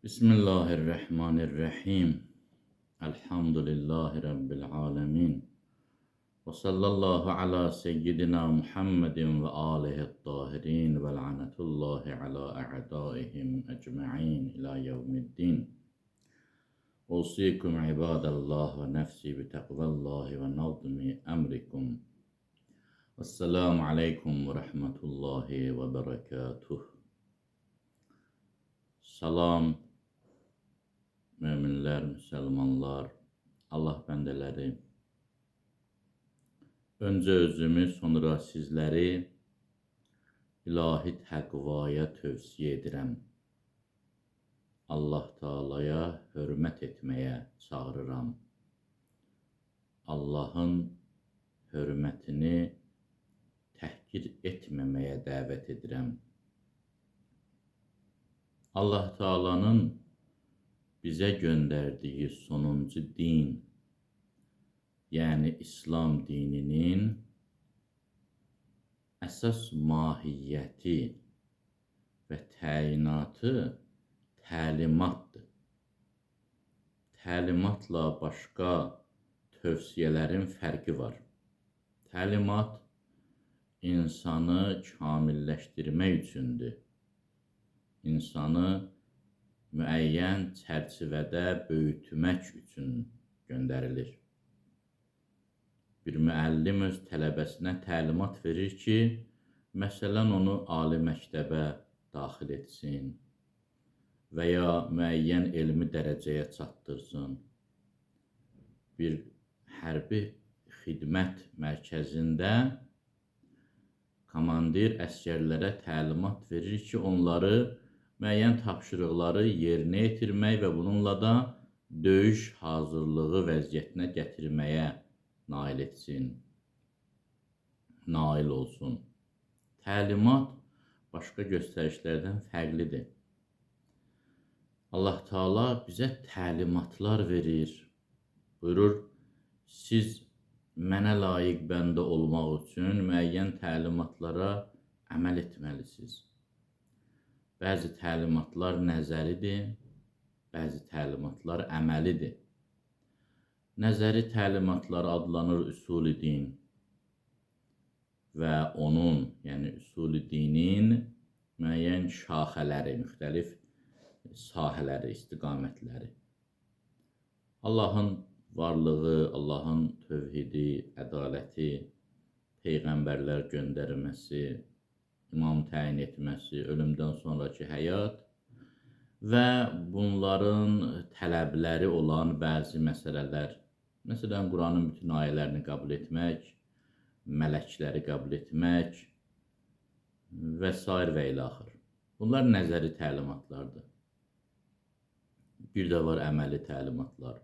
Bismillahirrahmanirrahim. Elhamdülillahi Rabbil alemin. Ve sallallahu ala seyyidina Muhammedin ve alihi tahirin ve la'netullahi ala a'daihim ecma'in ila yevmiddin. Usikum ibadallah ve nefsi bi takvallahi ve nazmi emrikum. Esselamu aleykum ve rahmetullahi ve berekatuh. Salam möminlər, müsəlmanlar, Allah bəndələri. Öncə özümü, sonra sizləri ilahi təqvaya tövsiyə edirəm. Allah Taalaya hörmət etməyə çağırıram. Allahın hörmətini təhqir etməməyə dəvət edirəm. Allah Taala'nın bizə göndərdiyi sonuncu din, yəni İslam dininin əsas mahiyyəti və təyinatı təlimatdır. Təlimatla başqa tövsiyələrin fərqi var. Təlimat insanı kamilləşdirmək üçündür. İnsanı müəyyən çərçivədə böyütmək üçün göndərilir. Bir müəllim öz tələbəsinə təlimat verir ki, məsələn, onu ali məktəbə daxil etsin və ya müəyyən elmi dərəcəyə çatdırsın. Bir hərbi xidmət mərkəzində komandir əsgərlərə təlimat verir ki, onları müəyyən tapşırıqları yerinə yetirmək və bununla da döyüş hazırlığı vəziyyətinə gətirməyə nail etsin, nail olsun. Təlimat başqa göstərişlərdən fərqlidir. Allah Teala bizə təlimatlar verir. Buyurur, siz mənə layiq bəndə olmaq üçün müəyyən təlimatlara əməl etməlisiniz. Bəzi təlimatlar nəzəridir, bəzi təlimatlar əməlidir. Nəzəri təlimatlar adlanır üsul-i din və onun, yəni üsul-i dinin müəyyən şaxələri, müxtəlif sahələri, istiqamətləri. Allahın varlığı, Allahın tövhidi, ədaləti, peyğəmbərlər göndərməsi, imam təyin etməsi, ölümdən sonraki həyat və bunların tələbləri olan bəzi məsələlər. Məsələn, Quranın bütün ayələrini qəbul etmək, mələkləri qəbul etmək və sair və ilaxır. Bunlar nəzəri təlimatlardır. Bir də var əməli təlimatlar.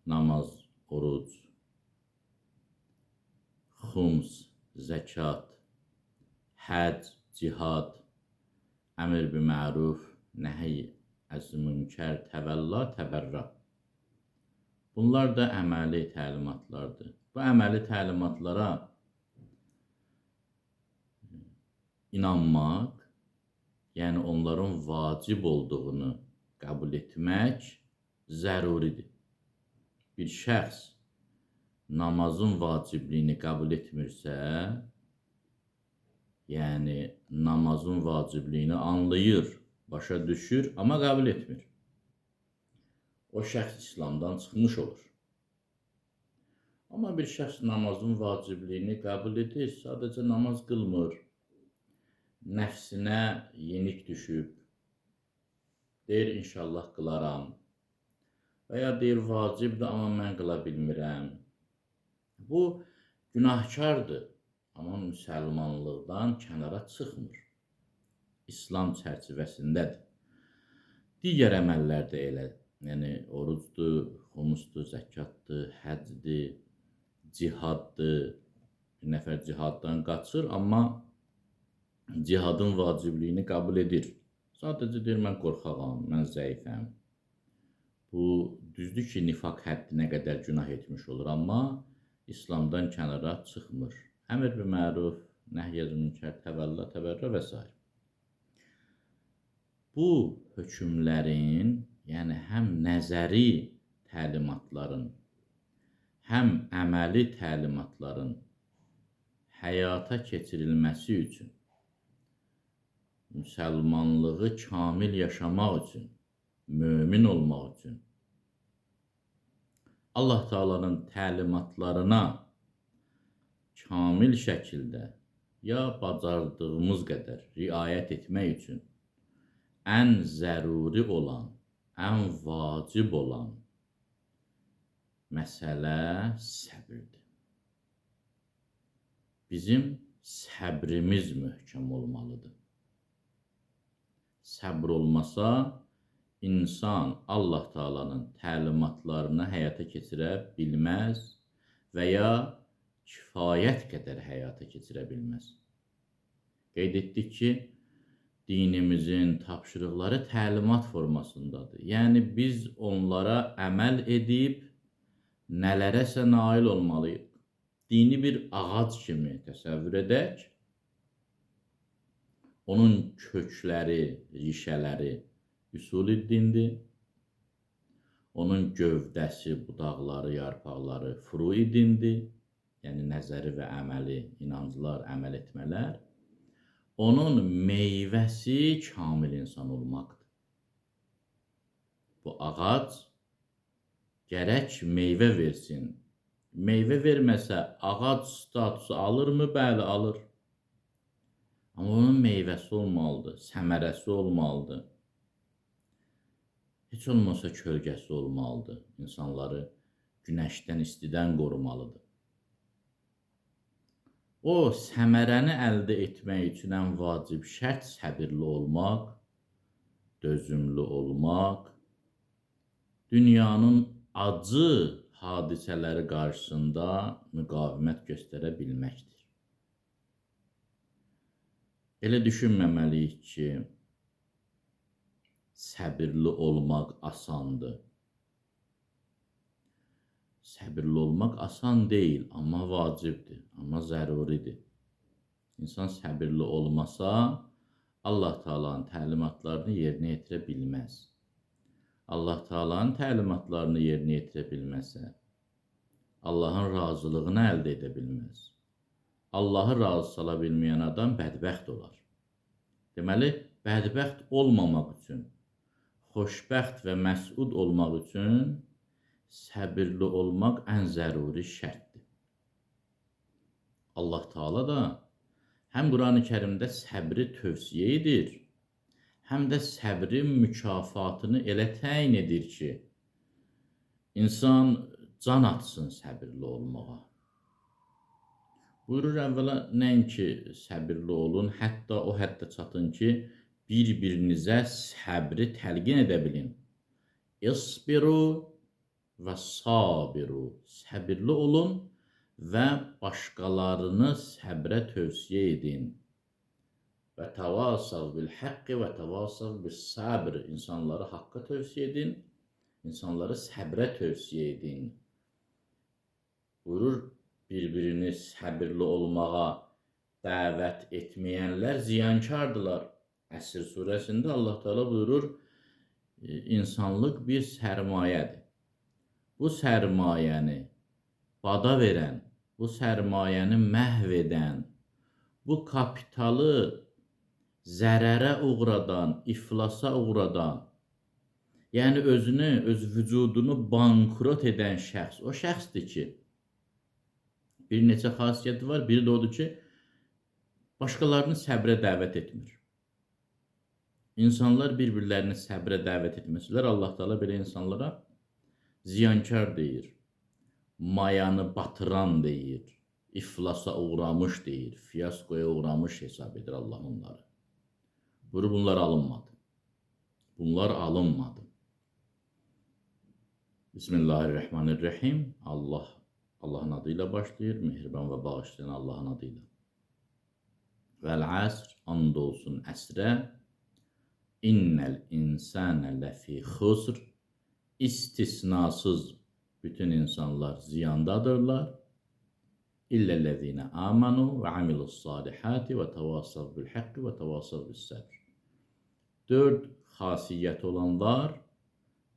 Namaz, oruc, xums, zəkat, həc, cihad, əmr bi məruf, nəhy əz münkər, təvəlla, təbərra. Bunlar da əməli təlimatlardır. Bu əməli təlimatlara inanmaq, yəni onların vacib olduğunu qəbul etmək zəruridir. Bir şəxs namazın vacibliyini qəbul etmirsə, yəni namazın vacibliyini anlayır, başa düşür, amma qəbul etmir. O şəxs İslamdan çıxmış olur. Amma bir şəxs namazın vacibliyini qəbul edir, sadəcə namaz qılmır, nəfsinə yenik düşüb, deyir inşallah qılaram və ya deyir vacibdir, amma mən qıla bilmirəm. Bu günahkardır, amma müsəlmanlıqdan kənara çıxmır. İslam çərçivəsindədir. Digər əməllər də elə, yəni orucdur, xumusdur, zəkatdır, həcdir, cihaddır. Bir nəfər cihaddan qaçır, amma cihadın vacibliyini qəbul edir. Sadəcə deyir, mən qorxağam, mən zəifəm. Bu, düzdür ki, nifaq həddinə qədər günah etmiş olur, amma İslamdan kənara çıxmır. Əmr bi məruf, nəhy əz münkər, təvəlla, təbərra və s. Bu hökmlərin, yəni həm nəzəri təlimatların, həm əməli təlimatların həyata keçirilməsi üçün, müsəlmanlığı kamil yaşamaq üçün, mömin olmaq üçün Allah Taala'nın təlimatlarına kamil şəkildə ya bacardığımız qədər riayət etmək üçün ən zəruri olan, ən vacib olan məsələ səbirdir. Bizim səbrimiz möhkəm olmalıdır. Səbr olmasa, insan Allah Taala'nın təlimatlarını həyata keçirə bilməz və ya kifayət qədər həyata keçirə bilməz. Qeyd etdik ki, dinimizin tapşırıqları təlimat formasındadır. Yəni biz onlara əməl edib nələrəsə nail olmalıyıq. Dini bir ağac kimi təsəvvür edək. Onun kökləri, rişələri üsul-i dindir. Onun gövdəsi, budaqları, yarpaqları furu-i dindir. Yəni nəzəri və əməli, inanclar, əməl etmələr. Onun meyvəsi kamil insan olmaqdır. Bu ağac gərək meyvə versin. Meyvə verməsə ağac statusu alırmı? Bəli, alır. Amma onun meyvəsi olmalıdır, səmərəsi olmalıdır. Heç olmasa kölgəsi olmalıdır. İnsanları günəşdən, istidən qorumalıdır. O səmərəni əldə etmək üçün ən vacib şərt səbirli olmaq, dözümlü olmaq, dünyanın acı hadisələri qarşısında müqavimət göstərə bilməkdir. Elə düşünməməliyik ki, səbirli olmaq asandır. Səbirli olmaq asan deyil, amma vacibdir, amma zəruridir. İnsan səbirli olmasa, Allah Taala'nın təlimatlarını yerinə yetirə bilməz. Allah Taala'nın təlimatlarını yerinə yetirə bilməsə, Allahın razılığını əldə edə bilməz. Allahı razı sala bilməyən adam bədbəxt olar. Deməli, bədbəxt olmamaq üçün, xoşbəxt və məsud olmaq üçün səbirli olmaq ən zəruri şərtdir. Allah Taala da həm Qurani Kərimdə səbri tövsiyə edir, həm də səbrin mükafatını elə təyin edir ki, insan can atsın səbirli olmağa. Buyurur əvvəla nəinki səbirli olun, hətta o həddə çatın ki, bir-birinizə səbri təlqin edə bilin. İsbiru və sabiru, səbirli olun və başqalarını səbrə tövsiyə edin. Və təvasav bil haqqi və təvasav bis sabr. İnsanları haqqa tövsiyə edin, insanları səbrə tövsiyə edin. Buyurur, bir-birini səbirli olmağa dəvət etməyənlər ziyankardılar. Əsr surəsində Allah Teala buyurur, insanlıq bir sərmayədir. Bu sərmayəni bada verən, bu sərmayəni məhv edən, bu kapitalı zərərə uğradan, iflasa uğradan, yəni özünü, öz vücudunu bankrot edən şəxs o şəxsdir ki, bir neçə xasiyyəti var, biri də odur ki, başqalarını səbrə dəvət etmir. İnsanlar bir-birlərini səbrə dəvət etməsələr, Allah Teala belə insanlara ziyankar deyir, mayanı batıran deyir, iflasa uğramış deyir, fiyaskoya uğramış hesab edir Allah onları. Buyurur, bunlar alınmadı. Bunlar alınmadı. Bismillahirrahmanirrahim. Allah Allahın adıyla başlayır, mehriban və bağışlayan Allahın adıyla. Vəl əsr, and olsun əsrə, innəl insənə ləfi xusr, istisnasız bütün insanlar ziyandadırlar. İlləl-ləzīnə amanu və amilu's-salihati və təvasav bil-haqqi və təvasav bis-səbr. 4 xasiyyəti olanlar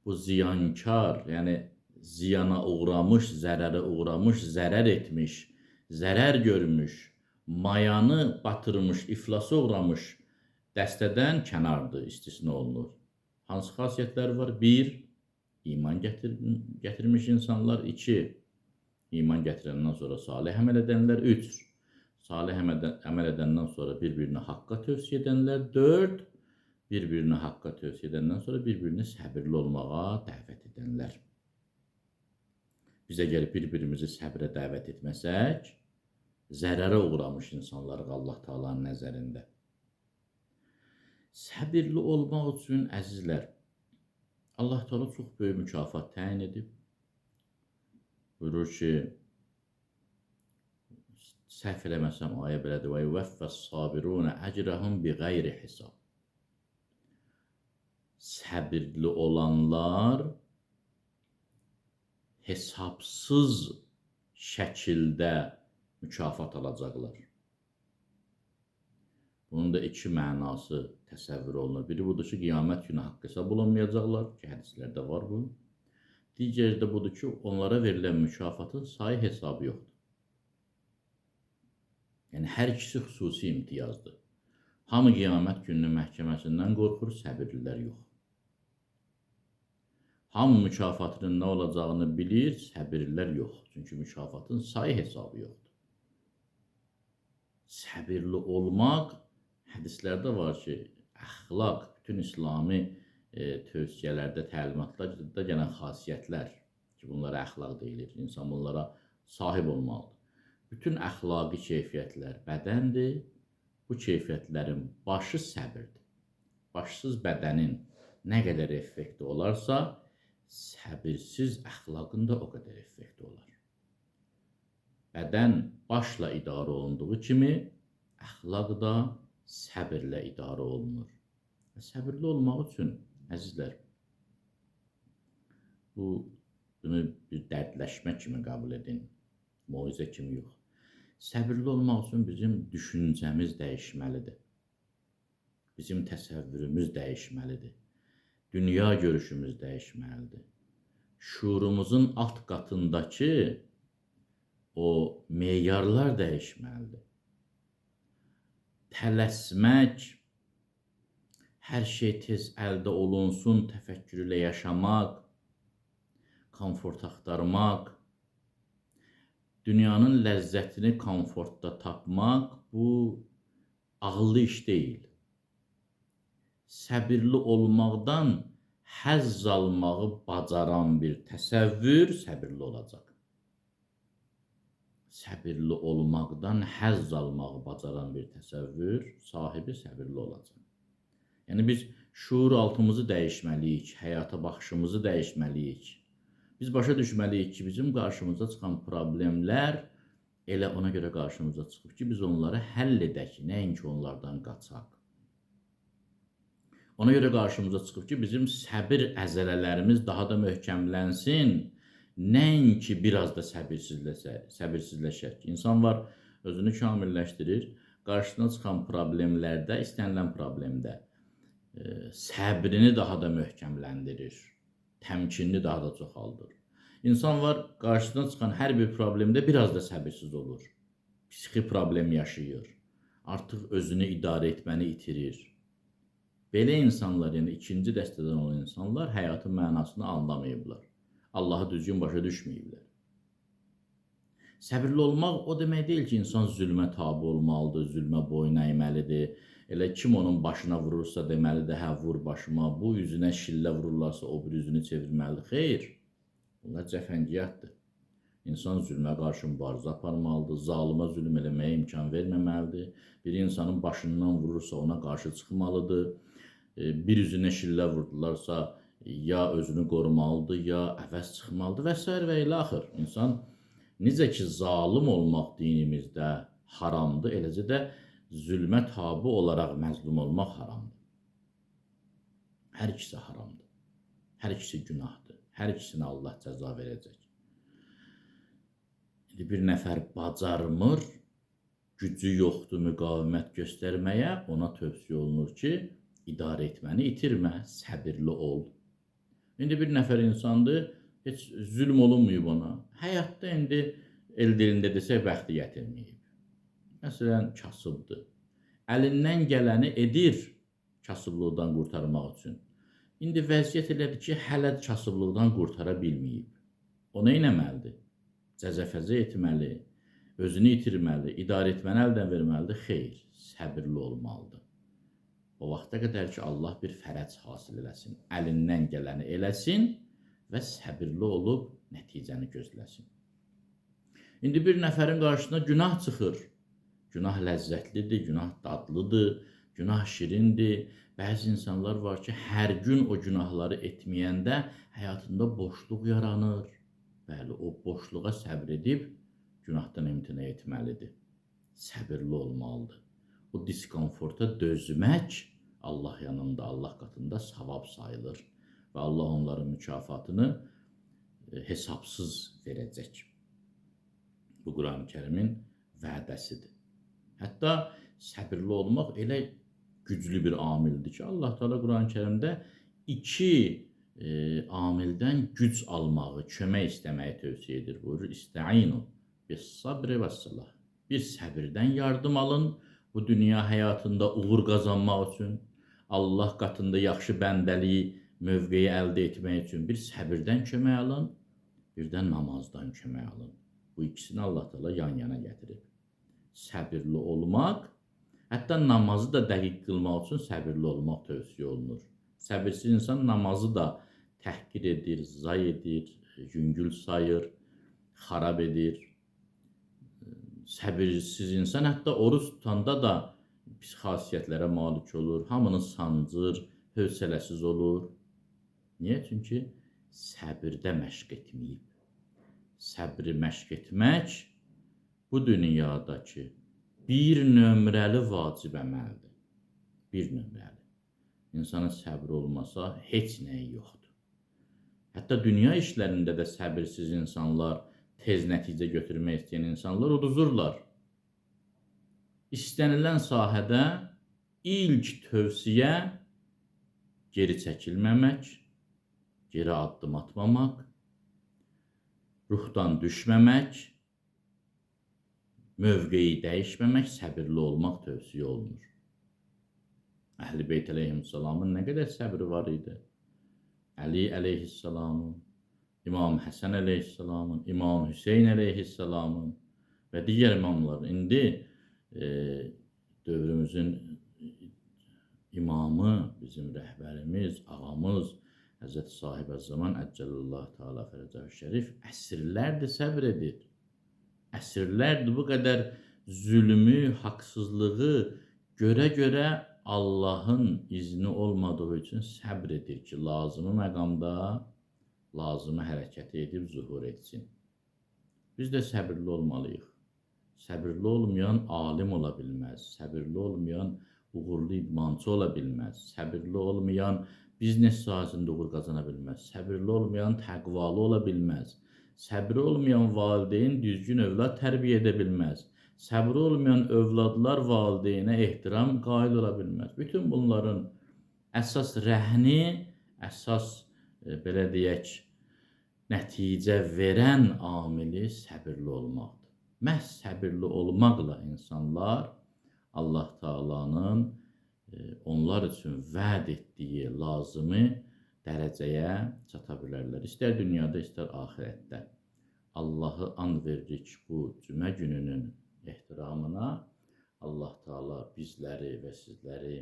bu ziyankar, yəni ziyana uğramış, zərərə uğramış, zərər etmiş, zərər görmüş, mayanı batırmış, iflasa uğramış dəstədən kənardır, istisna olunur. Hansı xasiyyətlər var? 1. İman gətirmiş insanlar. 2. İman gətirəndən sonra salih əməl edənlər. 3. Salih əməl edəndən sonra bir-birini haqqa tövsiyə edənlər. 4. Bir-birini haqqa tövsiyə edəndən sonra bir-birini səbirli olmağa dəvət edənlər. Biz əgər bir-birimizi səbrə dəvət etməsək, zərərə uğramış insanlarıq Allah Taala'nın nəzərində. Səbirli olmaq üçün, əzizlər, Allah Taala çox böyük mükafat təyin edib. Buyurur ki, səhv eləməsəm ayə belədir: "Və yuvaffas-sabiruna ecrahum biğeyri hisab." Səbirli olanlar hesabsız şəkildə mükafat alacaqlar. Bunun da iki mənası təsəvvür olunur. Biri budur ki, qiyamət günü haqq hesab olunmayacaqlar, ki, hədislərdə var bu. Digəri də budur ki, onlara verilən mükafatın sayı hesabı yoxdur. Yəni, hər ikisi xüsusi imtiyazdır. Hamı qiyamət gününün məhkəməsindən qorxur, səbirlilər yox. Hamı mükafatının nə olacağını bilir, səbirlilər yox. Çünki mükafatın sayı hesabı yoxdur. Səbirli olmaq, hədislərdə var ki, əxlaq, bütün İslami tövsiyələrdə, təlimatlarda gələn xasiyyətlər ki, bunlara əxlaq deyilir, insan bunlara sahib olmalıdır. Bütün əxlaqi keyfiyyətlər bədəndir, bu keyfiyyətlərin başı səbirdir. Başsız bədənin nə qədər effekti olarsa, səbirsiz əxlaqın da o qədər effekti olar. Bədən başla idarə olunduğu kimi, əxlaq da səbirlə idarə olunur. Səbirli olmaq üçün, əzizlər, bunu bir dərdləşmə kimi qəbul edin, moizə kimi yox. Səbirli olmaq üçün bizim düşüncəmiz dəyişməlidir. Bizim təsəvvürümüz dəyişməlidir. Dünya görüşümüz dəyişməlidir. Şuurumuzun alt qatındakı o meyarlar dəyişməlidir. Tələsmək, hər şey tez əldə olunsun təfəkkürü ilə yaşamaq, komfort axtarmaq, dünyanın ləzzətini komfortda tapmaq bu ağıllı iş deyil. Səbirli olmaqdan həzz almağı bacaran bir təsəvvür səbirli olacaq. Səbirli olmaqdan həzz almağı bacaran bir təsəvvür sahibi səbirli olacaq. Yəni biz şuur altımızı dəyişməliyik, həyata baxışımızı dəyişməliyik. Biz başa düşməliyik ki, bizim qarşımıza çıxan problemlər elə ona görə qarşımıza çıxıb ki, biz onları həll edək, nəinki onlardan qaçaq. Ona görə qarşımıza çıxıb ki, bizim səbir əzələlərimiz daha da möhkəmlənsin, nəinki biraz da səbirsizləşək. İnsan var, özünü kamilləşdirir, qarşısına çıxan problemlərdə, istənilən problemdə səbrini daha da möhkəmləndirir, təmkinini daha da çoxaldır. İnsan var, qarşısına çıxan hər bir problemdə biraz da səbirsiz olur, psixi problem yaşayır, artıq özünü idarə etməni itirir. Belə insanlar, yəni ikinci dəstədən olan insanlar həyatın mənasını anlamayıblar. Allahı düzgün başa düşməyiblər. Səbirli olmaq o demək deyil ki, insan zülmə tabi olmalıdır, zülmə boyun əyməlidir. Elə kim onun başına vurursa deməlidir, hə vur başıma, bu üzünə şillə vururlarsa o bir üzünü çevirməlidir. Xeyr, bunlar cəfəngiyatdır. İnsan zülmə qarşı mübarizə aparmalıdır, zalıma zülm eləməyə imkan verməməlidir. Bir insanın başından vurursa ona qarşı çıxmalıdır. Bir üzünə şillə vurdularsa ya özünü qorumalıdır, ya əvəz çıxmalıdır və s. və ilə axır. İnsan necə ki zalım olmaq dinimizdə haramdır, eləcə də zülmə tabi olaraq məzlum olmaq haramdır. Hər ikisi haramdır. Hər ikisi günahdır. Hər ikisinə Allah cəza verəcək. İndi bir nəfər bacarmır, gücü yoxdur müqavimət göstərməyə, ona tövsiyə olunur ki, İdarə etməni itirmə, səbirli ol. İndi bir nəfər insandır, heç zülm olunmayıb ona. Həyatda indi el dilində desək, bəxti gətirməyib. Məsələn, kasıbdır. Əlindən gələni edir kasıblıqdan qurtarmaq üçün. İndi vəziyyət elədir ki, hələ kasıblıqdan qurtara bilməyib. O nə etməlidir? Cəzəfəzə etməli, özünü itirməli, idarə etməni əldən verməlidir. Xeyr, səbirli olmalıdır. O vaxta qədər ki, Allah bir fərəc hasil eləsin, əlindən gələni eləsin və səbirli olub nəticəni gözləsin. İndi bir nəfərin qarşısına günah çıxır. Günah ləzzətlidir, günah dadlıdır, günah şirindir. Bəzi insanlar var ki, hər gün o günahları etməyəndə həyatında boşluq yaranır. Bəli, o boşluğa səbr edib günahdan imtina etməlidir. Səbirli olmalıdır. O diskomforta dözmək Allah yanında, Allah qatında savab sayılır və Allah onların mükafatını hesabsız verəcək. Bu Quran-ı Kərimin vədəsidir. Hətta səbirli olmaq elə güclü bir amildir ki, Allah Teala Quran-ı Kərimdə iki amildən güc almağı, kömək istəməyi tövsiyə edir. Buyurur, İstəinu bis-sabri və-salah. Bir səbirdən yardım alın bu dünya həyatında uğur qazanmaq üçün, Allah qatında yaxşı bəndəliyi, mövqeyi əldə etmək üçün bir səbirdən kömək alın, bir də namazdan kömək alın. Bu ikisini Allah Teala yan-yana gətirib. Səbirli olmaq, hətta namazı da dəqiq qılmaq üçün səbirli olmaq tövsiyə olunur. Səbirsiz insan namazı da təhqir edir, zay edir, yüngül sayır, xarab edir. Səbirsiz insan hətta oruc tutanda da pis xasiyyətlərə malik olur, hamını sancır, hövsələsiz olur. Niyə? Çünki səbirdə məşq etməyib. Səbri məşq etmək bu dünyadakı bir nömrəli vacib əməldir. Bir nömrəli. İnsanın səbri olmasa heç nəyi yoxdur. Hətta dünya işlərində də səbirsiz insanlar, tez nəticə götürmək istəyən insanlar uduzurlar. İstənilən sahədə ilk tövsiyə geri çəkilməmək, geri addım atmamaq, ruhdan düşməmək, mövqeyi dəyişməmək, səbirli olmaq tövsiyə olunur. Əhl-i Beyt əleyhissalamın nə qədər səbri var idi? Əli əleyhissalamın, İmam Həsən əleyhissalamın, İmam Hüseyn əleyhissalamın və digər imamların. İndi dövrümüzün imamı, bizim rəhbərimiz, ağamız Həzrəti Sahibəzzaman Əccəlullah Teala Fərəcəhu Şərif əsrlərdir səbr edir. Əsrlərdir bu qədər zülmü, haqsızlığı görə-görə Allahın izni olmadığı üçün səbr edir ki, lazımı məqamda lazımı hərəkəti edib zuhur etsin. Biz də səbirli olmalıyıq. Səbirli olmayan alim ola bilməz, səbirli olmayan uğurlu idmançı ola bilməz, səbirli olmayan biznes sahəsində uğur qazana bilməz, səbirli olmayan təqvalı ola bilməz, səbri olmayan valideyn düzgün övlad tərbiyə edə bilməz, səbri olmayan övladlar valideynə ehtiram qail ola bilməz. Bütün bunların əsas rəhni, əsas belə deyək, nəticə verən amili səbirli olmaqdır. Məhz səbirli olmaqla insanlar Allah Taala'nın onlar üçün vəd etdiyi lazımi dərəcəyə çata bilərlər. İstər dünyada, istər axirətdə. Allahı and veririk bu cümə gününün ehtiramına. Allah Taala bizləri və sizləri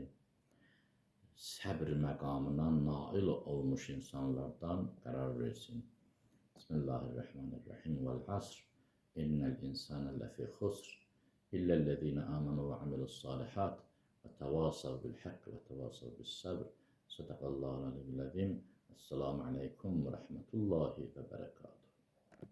səbr məqamına nail olmuş insanlardan qərar versin. Bismillahirrahmanirrahim. Vəl-əsr. İnnel insane lefî xusr. İllellezîne âmenû ve amilussâlihât ve tevâsav bil hakk ve tevâsav bis sabr. Sadakallâhu aliyyul azîm. Esselamu aleyküm ve rahmetullahi ve berekatuhu.